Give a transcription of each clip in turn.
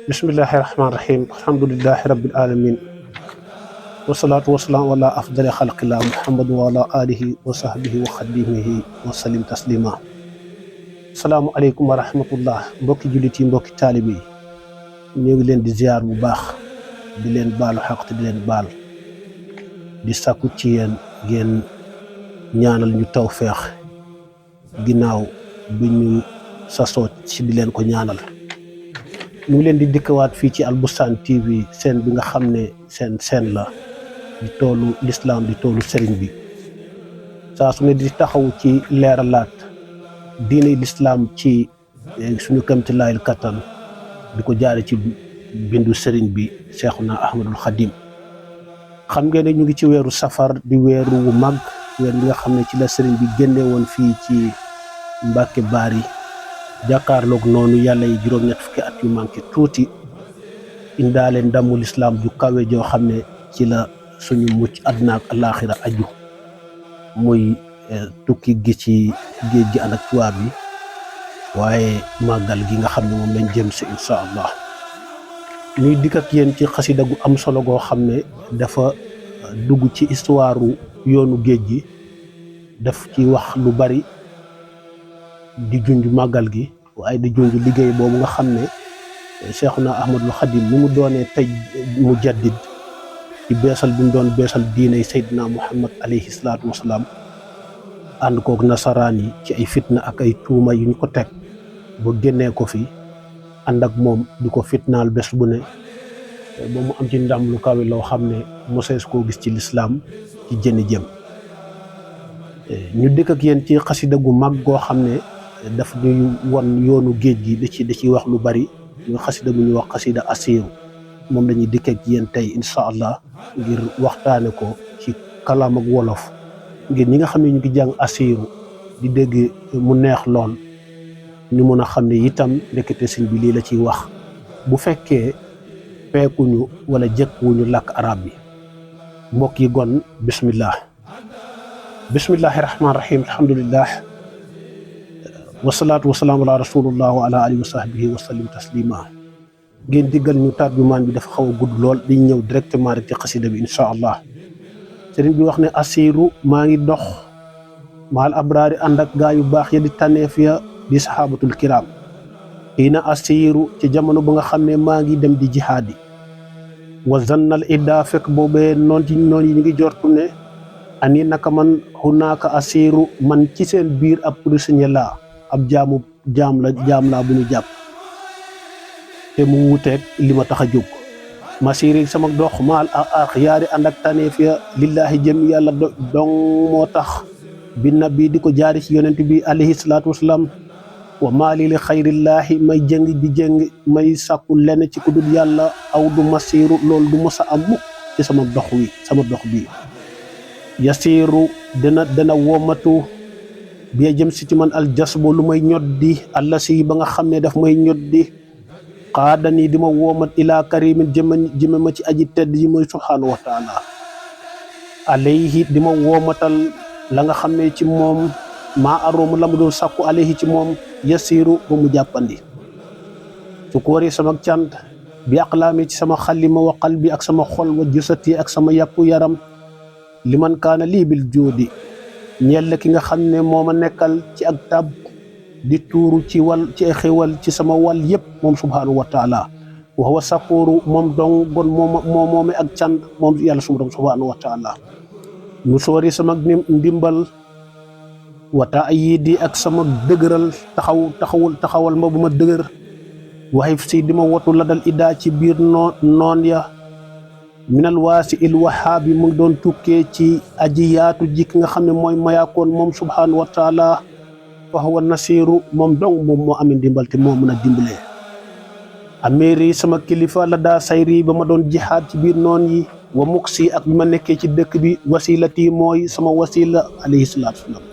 bismillahi rahmaani rahim alhamdulillahi rabbil alamin wasalaatu wasalaam ala afdali xalqillah muhammadu wa ala alihi wa sahbihi wa xadimihi wa salim taslima. salaamualeykum wa rahmatullah. mbokki jullit yi, mbokki taalibe yi, ñu ngi leen di ziar bu baax, di leen baalu xaq te di leen baal, di sàkku ci yéen ngeen ñaanal ñu tawfeex ginnaaw bi ñu sasoo ci di leen ko ñaanal. ñu ngi leen di dikkawaat fii ci Albustaan TV, seen bi nga xam ne seen la di toolu lislaam, di toolu sëriñ bi, saa su ne di taxaw ci leeralaat diine lislaam ci suñu kamtilaayil kattan, di ko jaare ci bindu sëriñ bi Seexuna Ahmadul Xadim. xam ngeen ne ñu ngi ci weeru safar, di weeru wu mag, weer bi nga xam ne ci la sëriñ bi génne woon fii ci Mbàkke Baari, jàkkaarloog noonu yàlla yi juróom-ñett fukki at yu manqué tuuti, indaale ndamu lislaam ju kawe joo xam ne ci la suñu mucc àddina ak alaaxira aju, muy tukki gi ci géej gi ànd ak tubaab yi, waaye màggal gi nga xam ne moom lañ jëm si insha allah. ñuy dikk ak yéen ci xasida gu am solo goo xam ne dafa dugg ci histoire yoonu géej gi, daf ci wax lu bari, di junj màggal gi, waaye di junj liggéey boobu nga xam ne Seexuna Ahmadul Xadim ni mu doonee tey mu jaddid ci beesal bi mu doon beesal diiney Seydina Muhammad alayhi salaatu wasalaam, ànd kook nasaraan yi ci ay fitna ak ay tuuma yu ñu ko teg ba génnee ko fi, ànd ak moom di ko fitnaal bés bu ne ba mu am ci ndam lu kawe loo xam ne mosees koo gis ci lislaam ci jëni jëm. ñu dëkk ak yéen ci xasida gu mag goo xam ne daf ñuy won yoonu géej gi, da ci wax lu bari. ñu xasida gu ñuy wax xasida asiiru, moom lañuy dikk ak yéen tey insha allah ngir waxtaane ko ci kalaam ak wolof, ngir ñi nga xam ne ñu ngi jàng asiiru di dégg mu neex lool, ñu mën a xam ne itam ndekete sëñ bi lii la ciy wax, bu fekkee feekuñu wala jëkkuwuñu làkk arab bi. mbokk yi gon bismillah. bismillahi rahmaani rahim alhamdulillah wasalaatu wasalaamu ala rasulullah wa ala alihi wa sahbihi wa sallim taslima. ngeen diggal ñu tarjumaan bi dafa xaw a gudd lool, di ñëw directement rek ci xasida bi insha allah. sëriñ bi wax ne asiiru maa ngi dox maal abraari ànd ak gaa yu baax ya di tànneef ya di saxaabatul kiram. xiina asiiru ci jamono ba nga xam ne maa ngi dem di jihaadi. wa zannal idda fekk boobee noon yi ñu ngi jortu ne ani naka man hunaaka asiiru, man ci seen biir ab prisonnier laa, ab jaam laa bu ñu jàpp, te mu wuteeg li ma tax a jóg. masiri sama dox maal ak yaari ànd ak tànneef ya lillaahi jëm yàlla dong moo tax, bi nabi di ko jaari ci yonent bi alayhi salaatu wasalaam. wa maali li xayrillaahi may jëng di jëng, may sàkku lenn ci ku dul yàlla, aw du masiru loolu du mos a am mukk ci sama dox bi. yasiiru dana womatu bi jëm si ci man aljasbo lu may ñoddi, alla si ba nga xam ne daf may ñoddi, xaadani di ma womat ilaa karimin jëme ma ci aji tedd yi mooy subhaanahu wa taala. alayhi di ma womatal la nga xam ne ci moom maa aroomu la mu doon sàkku alayhi ci moom, yasiiru ba mu jàppandi. su ko waree sama cant bi aqlaami ci sama xalima wa qalbi ak sama xol, wa jësati ak sama yàppu yaram, liman kaana lii bil joodi ñeel ki nga xam ne moo ma nekkal ci ak tab di tuuru ci ay xéwal ci sama wàll yëpp, moom subhaanahu wa taala. wa huwa sakooru moom dong gon moome ak cant, moom yàlla subhaanahu wa taala. mu soori sama ndimbal, wa taayidi ak sama dëgëral, taxawal ma bu ma dëgër, waxif si di ma watu la dal iddaa ci biir noon ya, minal waasi il wahaabi mu ngi doon tukkee ci aji yaatu ji ki nga xam ne mooy mayaakoon, moom subhaanahu wa taala. wa huwa nasiiru moom dong moom moo amee ndimbal te moo mën a dimbalee. ameeri sama kilifa la daa sayri ba ma doon jihaad ci biir noon yi, wa muksi ak bi ma nekkee ci dëkk bi, wasilati mooy sama wasila alayhi salaatu wasalaam.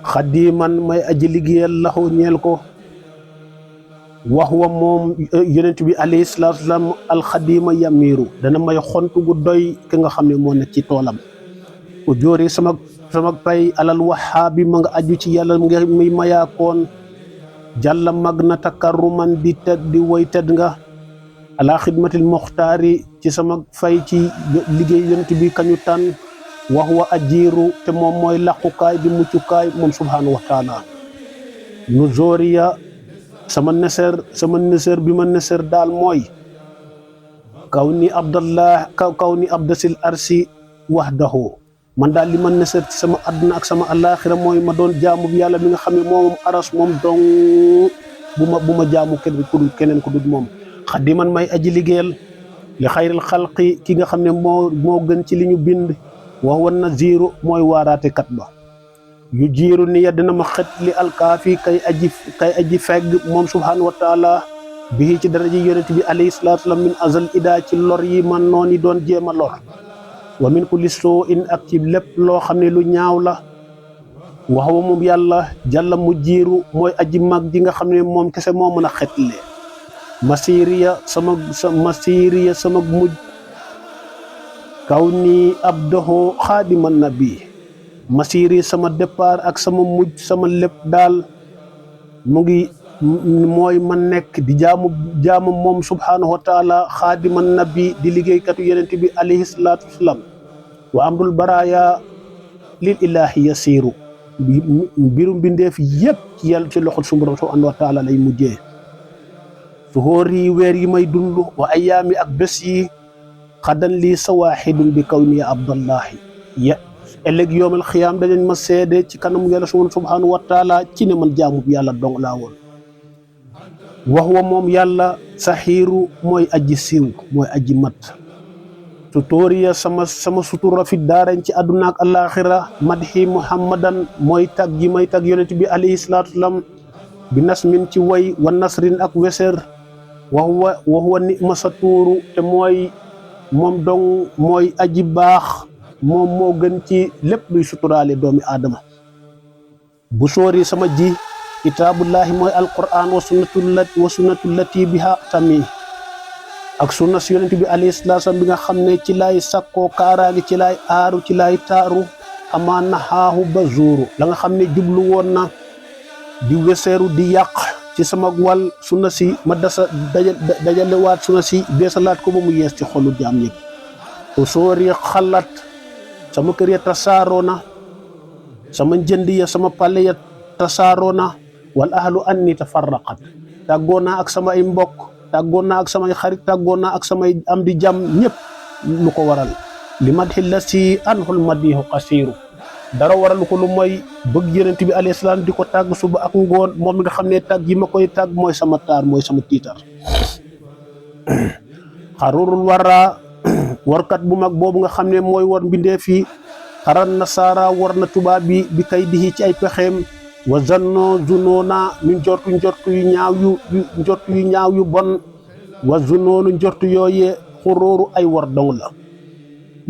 xadiman may aji liggéeyal laxoo ñeel ko, wax wa moom yonent bi alayhi salaatu wasalaam alxadima yamiru dana may xont gu doy ki nga xam ne moo nekk ci toolam. u jóori sama pay alal wahaabi ma nga aju ci yàlla nga muy mayaakoon, jàlla mag na takarruman di tedd di woy tedd nga ala xidmatil muxtaari ci sama fay ci liggéey yonent bi kañu tànn wax wa ajiiru te moom mooy laqukaay di muccukaay moom subhaanahu wa taala nu zoriya sama neser bi ma neser daal mooy kaw ni abdasil arsi wahdahu man daal li ma neser ci sama àdduna ak sama àllaaxira mooy ma doon jaamu bi yàlla mi nga xam ne moom aras moom dong bu ma jaamu keneen ku dul moom xadiman may aji liggéeyal li xayril xalqi ki nga xam ne moo gën ci li ñu bind wax wan na ziiru mooy waaraate kat ba yu jiiru ni dina ma xet li alkaafi kay aji fegg moom subhaanahu wa taala bii ci daraja yonent bi alayhi salaatu salaam min azal ida ci lor yi man noonu doon jéem a lor wa min kulli soo in ak ci lépp loo xam ne lu ñaaw la wax wa moom yàlla jàlla mu jiiru mooy aji mag ji nga xam ne moom kese moo mën a xetle masiriya sama mujj kaw ni abdahu xaadiman nabi masiri sama départ ak sama mujj sama lépp daal mu ngi mooy ma nekk di jaamu moom subhaanahu wa taala xaadiman nabi di liggéeykatu yonent bi alayhi salaatu wasalaam wa amrul baraya lil ilahi yasiru mbirum bindeef yëpp ci yàlla ci loxol suñu borom subhaanahu wa taala lay mujjee suhóor yi weer yi may dund wa ayaami ak bés yi xadan lii sawaaxidun bi kaw ni abdallahi ëllëg yoomal xiyaam dañu ma seede ci kanam yàlla subhaanahu wa taala ci ne man jaamu bi yàlla dong laa woon wax wa moom yàlla saxiiru mooy aji siiw mooy aji mat tutóoriya sama sutura fi daarañ ci àdduna ak alaaxira madhi muhammadan mooy tag ji may tag yonent bi alayhi salaatu wasalaam bi nasmin ci way wa nasrin ak weser wax wa ni ma sa tuuru te mooy moom dong mooy aji baax moom moo gën ci lépp luy suturaale doomi aadama bu soori sama ji kitaabullahi mooy alquran wa sunnatu lati biha tami ak sunna si yonent bi alayhi salaatu salaam bi nga xam ne ci laay sakkoo kaaraangi ci laay aaru ci laay taaru amaa naxaahu ba zuuru la nga xam ne jublu woon na di weseeru di yàq ci sama wàll sunna si ma dajalewaat sunna si beesalaat ko ba mu yees ci xolu jaam yëpp bu soori xalaat sama kër ya tasaaroo na sama njënd ya sama pale ya tasaaroo na wal ahlu anni tafarraqat tàggoo naa ak samay mbokk tàggoo naa ak samay xarit tàggoo naa ak samay am di jàmm ñëpp lu ko waral li madhi la si anhul madihu qasiru dara waral ko lu mooy bëgg yonent bi alayhi salaam di ko tàgg suba ak ngoon moom mi nga xam ne tàgg yi ma koy tàgg mooy sama taar mooy sama tiitar xarurul wara warkat bu mag boobu nga xam ne mooy war mbindee fii xaran nasaara war na tubaab bi kay dihi ci ay pexeem wa zanno zunoona mi njortu yu ñaaw yu bon wa zunoonu njortu yooye xuróoru ay war dong la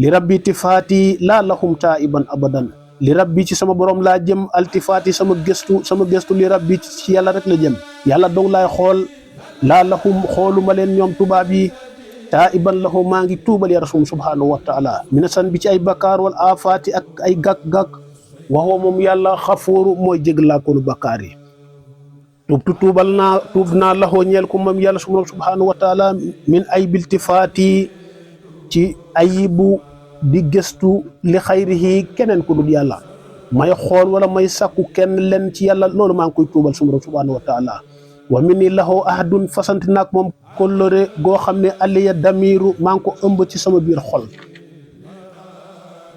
li rabbi tifaati laa lahum taiban abadan li rabbi ci sama borom laa jëm altifaati sama gëstu li rabbi ci yàlla rek la jëm yàlla dong laay xool laa lahum xooluma leen ñoom tubaab yi taiban lahu maa ngi tuubal ya rasul subhanahu wa taala mina san bi ci ay bakkaar wal afaati ak ay gàkk-gàkk waxoo moom yàlla xafooru mooy jéglaa koonu bakkaar yi tuub naa laxoo ñeel ko moom yàlla subhanahu wa taala min ay biltifaati ci ayibu di gëstu li xayrihi keneen ku dul yàlla may xool wala may sàkku kenn len ci yàlla loolu maa ngi koy tuubal subhanahu wa taala wa min ni laxoo ahadun fasante naak moom kollore goo xam ne aliya damiru maa ngi ko ëmb ci sama biir xol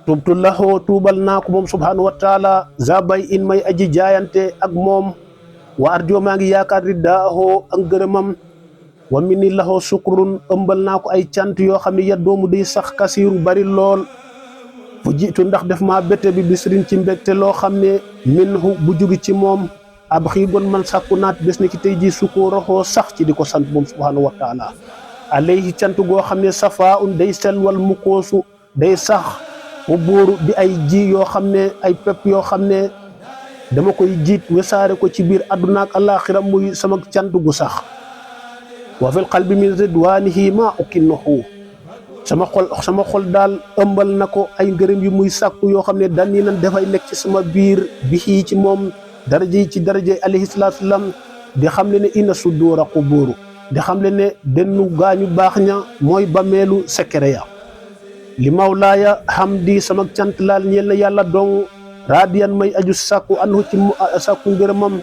tubtu laxoo tuubal naa ko moom subhanahu wa taala zabay in may aji jaayante ak moom wa arjo maa ngi yaakaar riddaaxoo ak ngërëmam wa min ni laxoo sukrun ëmbal naa ko ay cant yoo xam ne ya doomu day sax kasiiru bari lool fu jiitu ndax def maa bétte bi bisrin ci mbégte loo xam ne minhu bu jugi ci moom ab xiigoon man sàkku naat bés ni ki tey ji sukóoraxoo sax ci di ko sant moom subhanahu wa taala alayhi cant goo xam ne safaa un day selwal mukoosu day sax mu bóoru di ay ji yoo xam ne ay pepp yoo xam ne dama koy jiit wesaare ko ci biir àdduna ak àllaaxira muy sama cant gu sax wa fil qalbi min ridwanihi ma ukinnahu sama xol daal ëmbal na ko ay ngërëm yu muy sàkku yoo xam ne dani nan dafay nekk ci sama biir bi ci moom daraja yi ci daraja alayhi salaatu salaam di xam le ne inna sudura quburu di xam le ne dennu gaañu baax ña mooy bameelu secret ya li mawlaaya hamdi sama cant laal ñeel na yàlla dong radiyan may aju sàkku anhu ci sàkku ngërëmam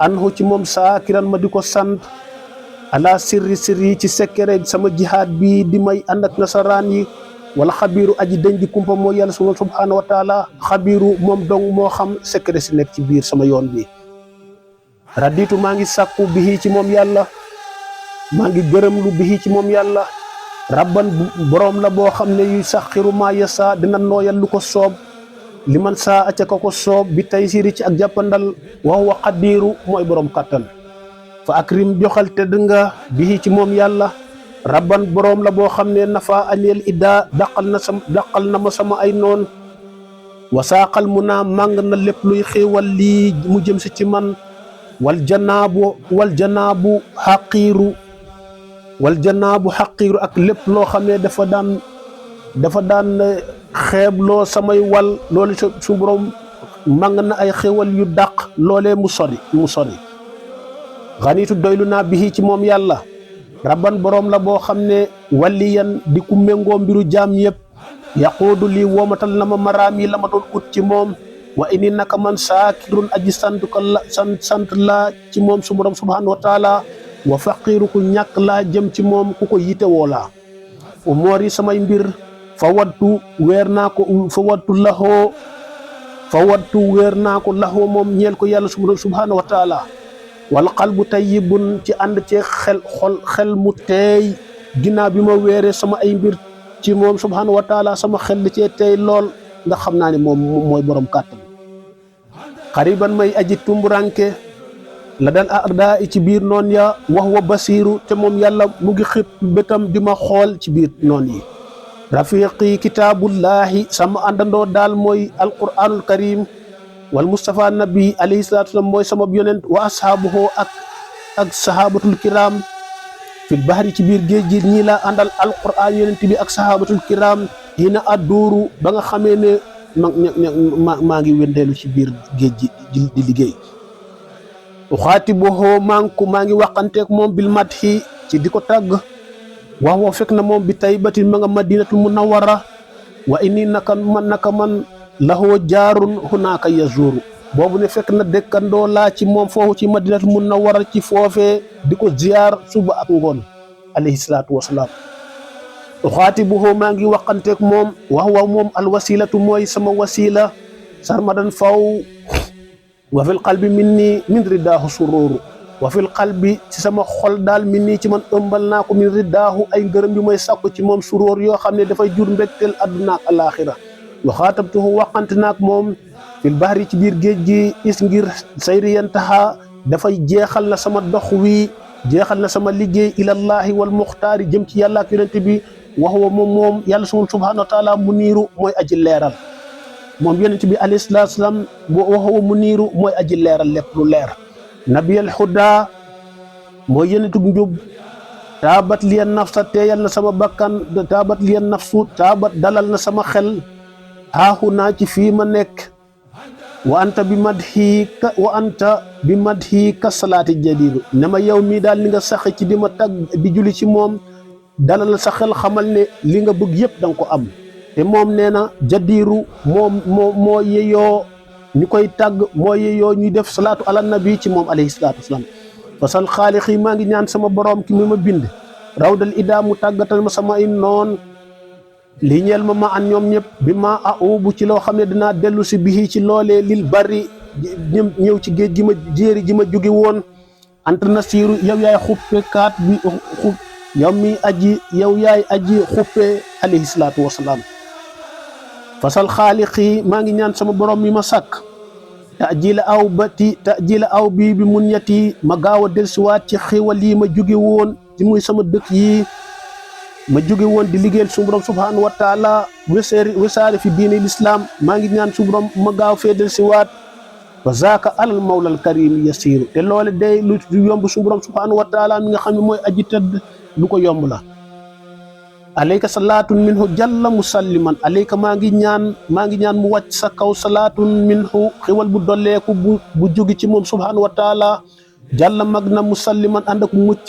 anhu ci moom saakiran ma di ko sant ala sirri ci secret sama jihaad bi di may ànd ak nasaraan yi wala xabiiru aji dañ di kumpa moo yàlla subhanahu wa taala xabiiru moom dong moo xam secret si nekk ci biir sama yoon bi raditu maa ngi sàkku bihi ci moom yàlla maa ngi gërëm lu bihi ci moom yàlla rabban borom la boo xam ne yu saxiru maa yasa dina nooyal lu ko soob li man saa aca ka ko soob bi tay siri ci ak jàppandal wa huwa qadiru mooy borom kattan fa akrim joxal tedd nga bihi ci moom yàlla rabban borom la boo xam ne nafa aneel idda daqal na ma sama ay noon wasaaqal mu naa màng na lépp luy xéewal lii mu jëm si ci man wal janaabu xaqiiru ak lépp loo xam ne dafa daan xeebloo samay wal loolu su borom màng na ay xéewal yu dàq loolee mu sori xaniitu doylu naa bihi ci moom yàlla rabban borom la boo xam ne waliyan di ku méngoo mbiru jaam yëpp yaquudu lii woomatal na ma maraam yi la ma doon ut ci moom wa ini naka man saakirun aji sant laa ci moom su borom subhanahu wa taala wa faqiiru ku ñàkk laa jëm ci moom ku ko yite woo laa umoor yi samay mbir fa wattu weer naa ko laxoo moom ñeel ko yàlla subhanahu wa taala wal qalbu tayyibun ci ànd ci xel mu teey ginnaaw bi ma weeree sama ay mbir ci moom subhanahu wa taala sama xel li cee teey lool nga xam naa ne moom mooy borom kàttan xariban may aji tumburanke la dal arda ci biir noon ya wax wa basiru te moom yàlla mu ngi xib bëtam di ma xool ci biir noon yi rafiqi kitaabullahi sama àndandoo daal mooy alquranul karim wal Mustafa nabi alayhi salaatu wasallam mooy sama yonent wa ashaabuhu ak sahabatul kiram fil bahri ci biir géej gi ñii laa àndal alquran yonent bi ak sahabatul kiram hina adduuru ba nga xamee ne maa ngi wendeelu ci biir géej gi di liggéey uxaatibuhu maa ngi waxanteek moom bil madhi ci di ko tàgg wax woo fekk na moom bi taybatin ma nga madinatul munawwara wa inni naka man lahoo jaarun hunaaka yazuru boobu ne fekk na dëkkandoo laa ci moom foofu ci madinatul munawwara ci foofee di ko ziyaar suba ak ngoon alayhi salaatu wasalaam uxaatibuhu maa ngi waxanteek moom wax wa moom alwasilatu mooy sama wasila sarmadan faw wa fil qalbi min riddaahu sururu wa fil qalbi ci sama xol daal min ci man ëmbal naa ko min riddaahu ay ngërëm yu may sàkku ci moom suróor yoo xam ne dafay jur mbégteel adduna ak alaxira waxaatabtuhu waxante naak moom fil bahri ci biir géej gi is ngir sayri yantaha dafay jeexal na sama dox wi jeexal na sama liggéey ilallahi wal muxtaari jëm ci yàlla ak yonent bi wax wa moom yàlla subhanahu wa taala mu niiru mooy aji leeral moom yonent bi alayhi salaatu salaam wax wa mu niiru mooy aji leeral lépp lu leer nabiyal huda mooy yonentug njub taabat liyan nafsa teeyal na sama bakkan taabat liyan nafsu taabat dalal na sama xel aaxu naa ci fii ma nekk wa anta bi madhi ka salaati jadiru ne ma yow mii daal li nga sax ci di ma tag di julli ci moom dalal sa xel xamal ne li nga bëgg yëpp da nga ko am te moom nee na jadiru moo yeyoo ñu koy tàgg moo yeyoo ñuy def salaatu ala nabi ci moom alayhi salaatu wasalaam fasal xaalixi maa ngi ñaan sama borom ki mi ma bind rawdal ida mu tàggatal ma sama ay noon lii ñeel ma an ñoom ñëpp bi ma aubu ci loo xam ne dinaa dellu si bihi ci loolee lil bari ñëw ci géej gi ma jéeri ji ma jóge woon ant nasiru yow yaay xuppe kaat bi yow yaay aji xuppe alayhi salaatu wasalaam fasal xaalixi maa ngi ñaan sama borom mi ma sàkk tajila aw bi mun yati ma gaaw a dellusiwaat ci xéwal yi ma jóge woon ci muy sama dëkk yi ma jóge woon di liggéeyal suñu borom subhanahu wa taala wesaare fi diine l'islam maa ngi ñaan suñu borom ma gaaw fee dellusiwaat wa zaaka alal mawlal karim yasiru te loole day lu yomb suñu borom subhanahu wa taala mi nga xam ne mooy aji tëdd lu ko yomb la alayka salaatun minhu jalla musalliman alayka maa ngi ñaan mu wàcc sa kaw salaatun minhu xéwal bu dolleeku bu jóge ci moom subhanahu wa taala jàlla mag na musalliman ànd ak mucc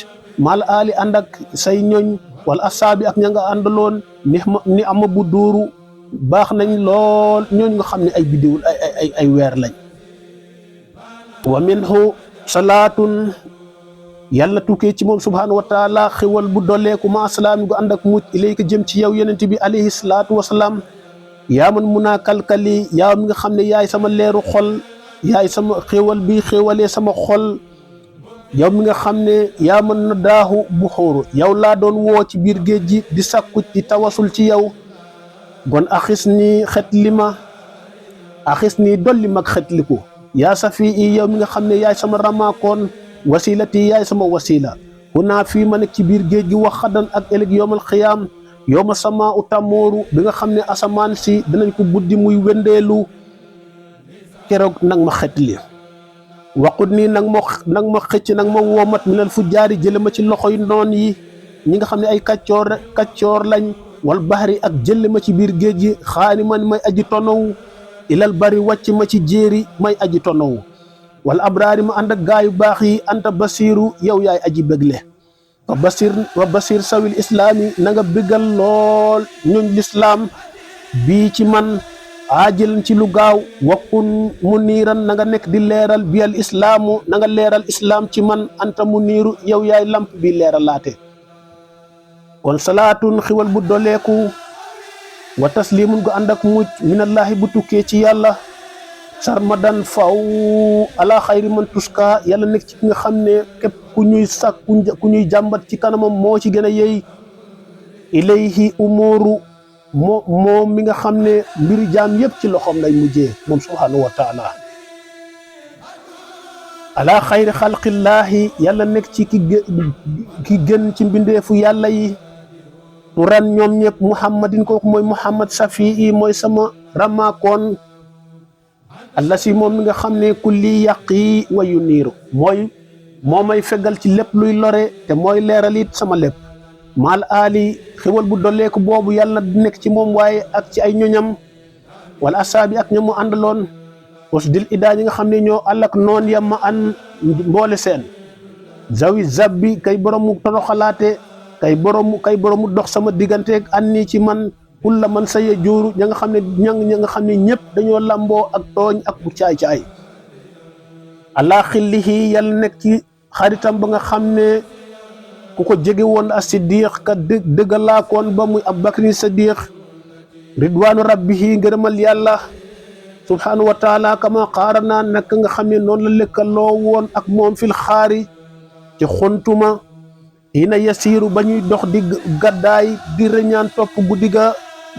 mal ali ànd ak say ñoñ wala asaabi ak ña nga àndaloon ni ama bu duuru baax nañ lool ñooñu nga xam ne ay biddiwul ay weer lañ wa minhu salaatun yàlla tukkee ci moom subhaanahu wa taala xewal bu doleeku ma asalaami gu ànd ak mucc ilayka jëm ci yow yonent bi alayhi salaatu wasalaam yaa man mun naa kalkali yaa mi nga xam ne yaay sama leeru xol yaay sama xéwal bi xéwalee sama xol yow mi nga xam ne yaa mën na daaxu bu xóoru yow laa doon woo ci biir géej gi di sakku di tawasul ci yow gon axis ni xetli ma axis ni dolli mag xetliku yaa safi i yow mi nga xam ne yaay sama ramaakoon wasilati yaay sama wasila hunaa fii ma nekk ci biir géej gi wax xadan ak ëllëg yowmal xiyaam yowma sama u tamooru bi nga xam ne asamaan si dinañ ko buddi muy wendeelu keroog nag ma xetli waqut nii nag ma xëcc nag ma woomat minal fu jaari jële ma ci loxoy noon yi ñi nga xam ne ay kaccoor lañ wal bahri ak jële ma ci biir géej gi xaani man may aji tonow ilal bari wàcc ma ci jéeri may aji tonow wala abraari ma ànd ak gaayu baax yi anta basiru yow yaay aji bégle wa basir sawil islaami na nga bégal lool ñuñ lislaam bii ci man aajilan ci lu gaaw wakkun mu niiran na nga nekk di leeral bi al islaamu na nga leeral islaam ci man anta mu niiru yow yaay lamp bi leeralaate kon salaatun xiwal bu doleeku wa taslimun gu ànd ak mucc minallahi bu tukkee ci yàlla sarmadan faw ala xayri man tuska yàlla nekk ci ki nga xam ne képp ku ñuy jàmbat ci kanamam moo ci gën a yey ilayhi umuru moom mi nga xam ne mbiri jaam yëpp ci loxoom lay mujjee moom subhanahu wa taala ala xayri xalqillaahi yàlla nekk ci ki gën ci mbindeefu yàlla yi turan ñoom ñëpp muhammadin kooku mooy muhammad safii mooy sama ramaakoon allah si moom mi nga xam ne kulli yàqi wayu niiru moo may fegal ci lépp luy lore te mooy leeral it sama lépp maal aali xewal bu dolleeku boobu yàlla nekk ci moom waaye ak ci ay ñoñam wala asaabi ak ñamu àndaloon usdil idaa ñi nga xam ne ñoo àllak noon ya ma an mboole seen zawi zabbi kay boromu toroxalaate kay boromu dox sama digganteeg anni ci man kulla man saye juuru ña nga xam ne ña nga xam ne ñëpp dañoo lamboo ak tooñ ak bu caay-caay allah xillihi yàlla nekk ci xaritam ba nga xam ne ku ko jege woon a siddiq ka dëggalaakoon ba muy abubakrin siddiq ridwaanu rabbihi ngërëmal yàlla subhanahu wa taala kama qaarana nak nga xam ne noonu la lëkkaloo woon ak moom fil xaari ci xontuma ina yasiiru ba ñuy dox di gaddaay di reñaan topp guddi ga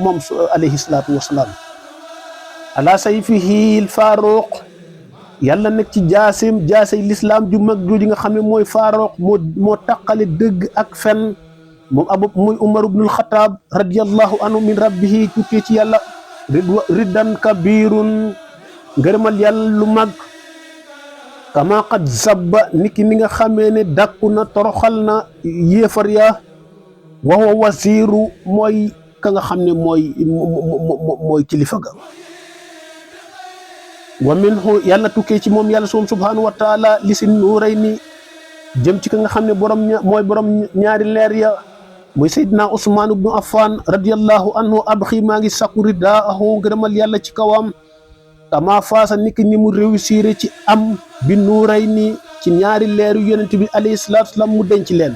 moom alayhi salaatu wasalaam ala sayfihi al faaruq yàlla nekk ci jaasay lislaam ju mag jooju nga xam ne mooy faaruq moo taqale dëgg ak fen moom muy umar ibnul xataab radiyallahu anhu min rabbihi tukkee ci yàlla riddan kabirun ngërëmal yàlla lu mag kama qad zabba niki ni nga xamee ne dàkku na toroxal na yéefar ya wa huwa wasiiru mooy ka nga xam ne mooy kilifa ga wa minhu yàlla tukkee ci moom yàlla subhanahu wa taala li si nuurayni jëm ci ka nga xam ne mooy borom ñaari leer ya muy Seydina Ousmane ibnu Affan radiyallahu anhu abxi maa ngi sakku ridaahu ngërëmal yàlla ci kawam kama faasa niki ni mu réussir ci am bi nuurayni ci ñaari leeru yonent bi alayhi salaatu wasalaam mu denc leen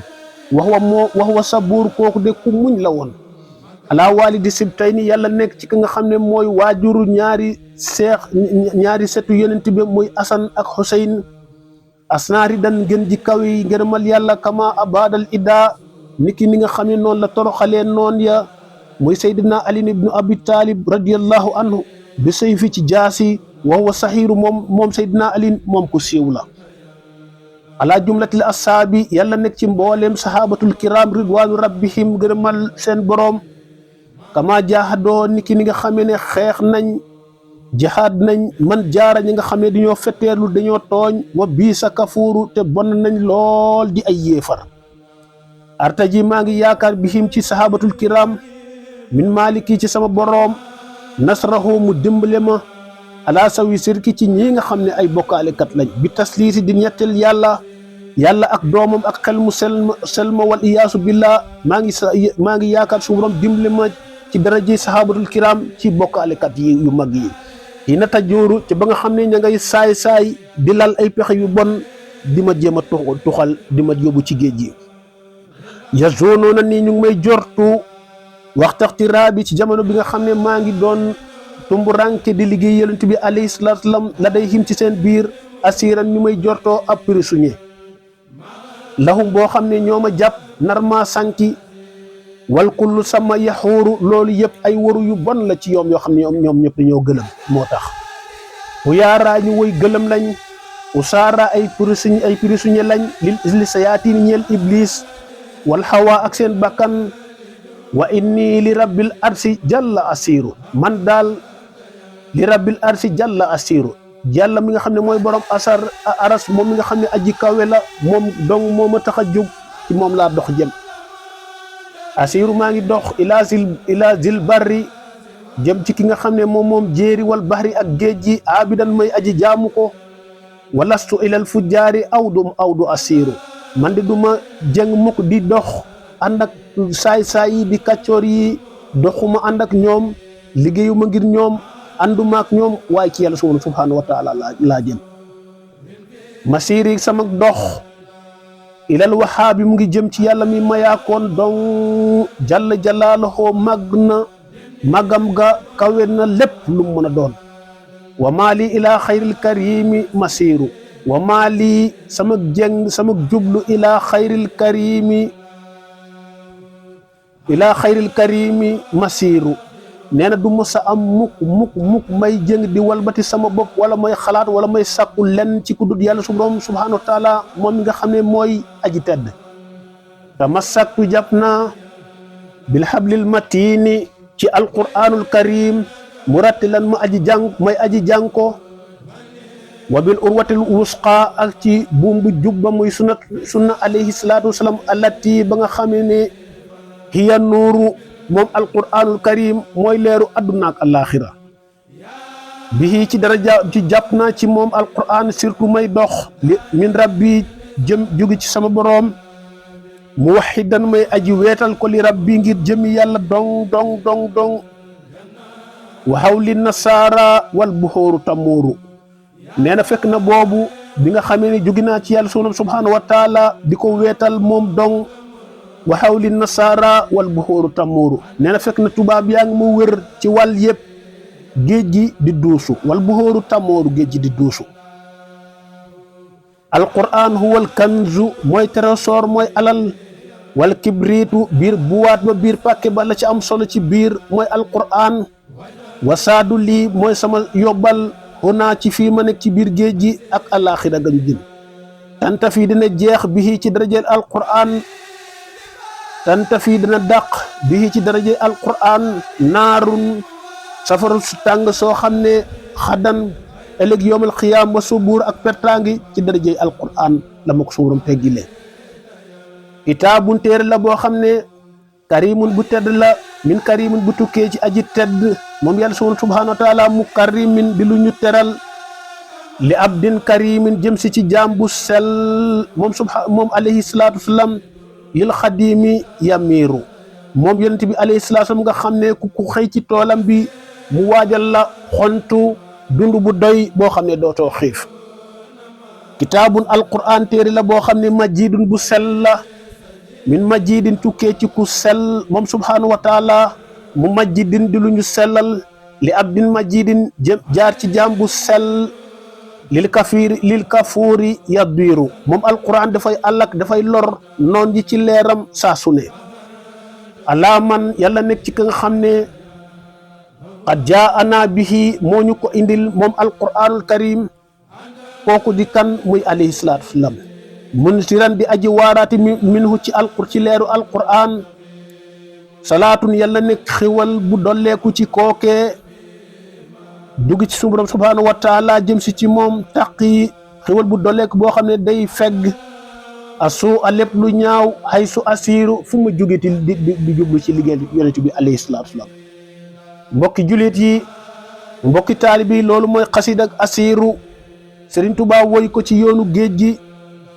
wax wa sabuur kooku de ku muñ la woon ala walidi sibtayni yàlla nekk ci ka nga xam ne mooy waajuru ñaari setu yonent bi muy Asan ak Xuseyn asnaari dan gën ji kaw yi ngërëmal yàlla kama abadal ida niki ni nga xam ne noonu la toroxalee noon ya muy Seydina Ali ibnu Abi Talib radiyallahu anhu bi sayfi ci jaasi wa huwa saxiiru moom Seydina Ali moom ku siiw la ala jumlatil asaabi yàlla nekk ci mbooleem sahabatul kiram ridwaanu rabbihim gërëmal seen boroom kama jaahadoo niki ni nga xamee ne xeex nañ jihaad nañ man jaara ñi nga xam ne dañoo fetteerlu dañoo tooñ wa bii sa kafuuru te bon nañ lool di ay yéefar artaji maa ngi yaakaar bihim ci sahabatul kiram min maliki ci sama boroom nasrahu mu dimbale ma ala sawi sirki ci ñi nga xam ne ay bokkaalekat lañ bi tasliisi di ñetteel yàlla yàlla ak doomam ak xel mu selma wal iyaasu billah maa ngi yaakaar suñu borom dimbali ma ci daraje sahabatul kiram ci bokkaalekat yi yu mag yi ina tajooru ci ba nga xam ne ña ngay saay di lal ay pexe yu bon di ma jéem a tuxal di ma yóbbu ci géej gi yazoonoona nii ñu ngi may jortu waxtaxti raabi ci jamono bi nga xam ne maa ngi doon tumburanke di liggéey yonent bi alayhi salaatu salaam la day him ci seen biir asiran ñu may jortoo ab prisonnier lahum boo xam ne ñoo ma jàpp nar maa sànki wal kullu sama yaxuuru loolu yëpp ay waru yu bon la ci yoom yoo xam ne ñoom ñëpp dañoo gëlëm moo tax u yaaraa ñu woy gëlëm lañ u saara ay prisonnier lañ li sayaatin ñeel iblis wal xawa ak seen bakkan wa inni li rabbil arsi jalla asiru man daal li rabbil arsi jalla asiru yàlla mi nga xam ne mooy borom aras moom mi nga xam ne aji kawe la moom dong moo ma tax a jóg ci moom laa dox jëm asiru maa ngi dox ila zil barri jëm ci ki nga xam ne moom jéeri wal bahri ak géej gi abidan may aji jaamu ko walastu ilal fujjaari awdu asiru man de duma jëng mukk di dox ànd ak saay yi di kàccoor yi doxuma ànd ak ñoom liggéeyuma ngir ñoom ànduma ak ñoom waaye ci yàlla subhanahu wa taala laa jëm masiri sama dox ilal wahaabi mu ngi jëm ci yàlla mi mayaakoon donc jalla jalaaluhu màgg na màggam ga kawe na lépp lu mu mën a doon wa maali ila xayril karimi masiru wa maali sama jeng sama jublu ila xayril karimi masiru nee na du mës a am mukk may jëng di walbati sama bopp wala may xalaat wala may sàkku lenn ci ku dul yàlla subhanahu wa taala moom mi nga xam ne mooy aji tedd tamassaktu jàpp naa bil hablil matini ci alquranul karim murattilan may aji jàng ko wa bil urwatil wusqa ak ci buum bu jubba muy sunna alayhi salatu wasalaam allati ba nga xam ne hiya nuuru moom alquranul karim mooy leeru adduna ak alaxira bihi ci daraja ci jàpp naa ci moom alquran surtout may dox min rabbi jóge ci sama boroom muwahidan may aji weetal ko li rabbi ngir jëmi yàlla dong wa hawli nasara wal buxooru tamuuru nee na fekk na boobu bi nga xamee ne jóge naa ci yàlla subhanahu wa taala di ko weetal moom dong wa hawli nasara wal buxooru tamuuru nee na fekk na tubaab yaa ngi mu wër ci wàll yëpp géej gi di duusu wal buxooru tamuuru géej gi di duusu alquran huwal kanzu mooy trésor mooy alal wal kibriitu biir buwaat ba biir pàkke ba la ci am solo ci biir mooy alquran wasaadu lii mooy sama yóbbal xunaa ci fii ma nekk ci biir géej gi ak alaxira gañu jëm tanta fii dina jeex bi ci darajeel alquran tanta fii dina dàq bi ci darajeel alquran naarun safara su tàng soo xam ne xadan ëllëg yowmal xiyaam wa subuur ak pertangi ci darajeel alquran la ma ko suuram teggile kitaabun téere la boo xam ne karimun bu tedd la min karimin bu tukkee ci aji tedd moom yàlla subhanahu wa taala mu karimin di lu ñu teral li abdin karimin jëm si ci jaam bu sell moom alayhi salaatu wasalaam lil xadimi yamiru moom yonent bi alayhi salaatu wasalaam nga xam ne ku xëy ci toolam bi mu waajal la xontu dund bu doy boo xam ne dootoo xiif kitaabun alquran téere la boo xam ne majidun bu sell la min majidin tukkee ci ku sell moom subhanahu wa taala mu majidin di lu ñu sellal li abdin majidin jaar ci jaam bu sell lil kafuuri yaddiru moom alquran dafay àllak dafay lor noon ji ci leeram saa su ne alaa man yàlla nekk ci ka nga xam ne qad jaana bihi moo ñu ko indil moom alquranul karim kooku di kan muy alayhi salaatu wasalaam munsiran di aji waaraati minhu ci leeru alquran salaatun yàlla nekk xiwal bu dolleeku ci kookee jóge ci suñu borom subhanahu wa taala jëm si ci moom taqi xiwal bu dolleeku boo xam ne day fegg asu a lépp lu ñaaw hay su asiru fu ma jógeti di jublu ci liggéey yonent bi alayhi salaatu wasalaam mbokki julit yi mbokki taalibi loolu mooy xasida ak asiru Sëriñ Tuubaa woy ko ci yoonu géej gi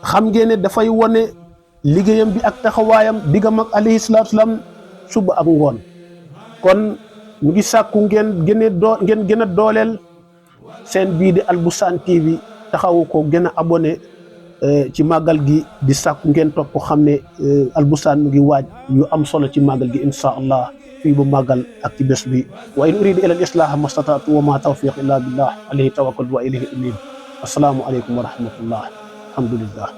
xam ngeen ne dafay wone liggéeyam bi ak taxawaayam diggam ak alayhi salaatu salaam suba ak ngoon kon ñu ngi sàkku ngeen gën a dooleel seen bii di Alboussane TV taxawu ko gën a abonné ci màggal gi di sàkku ngeen topp xam ne Alboussane mu ngi waaj yu am solo ci màggal gi insha allah fii bu màggal ak ci bés bi wa in uridu ila al islaha mastataatu wa ma tawfiq illa billah alayhi tawakkaltu wa ilayhi unib assalaamu aleykum wa rahmatullah alhamdulillah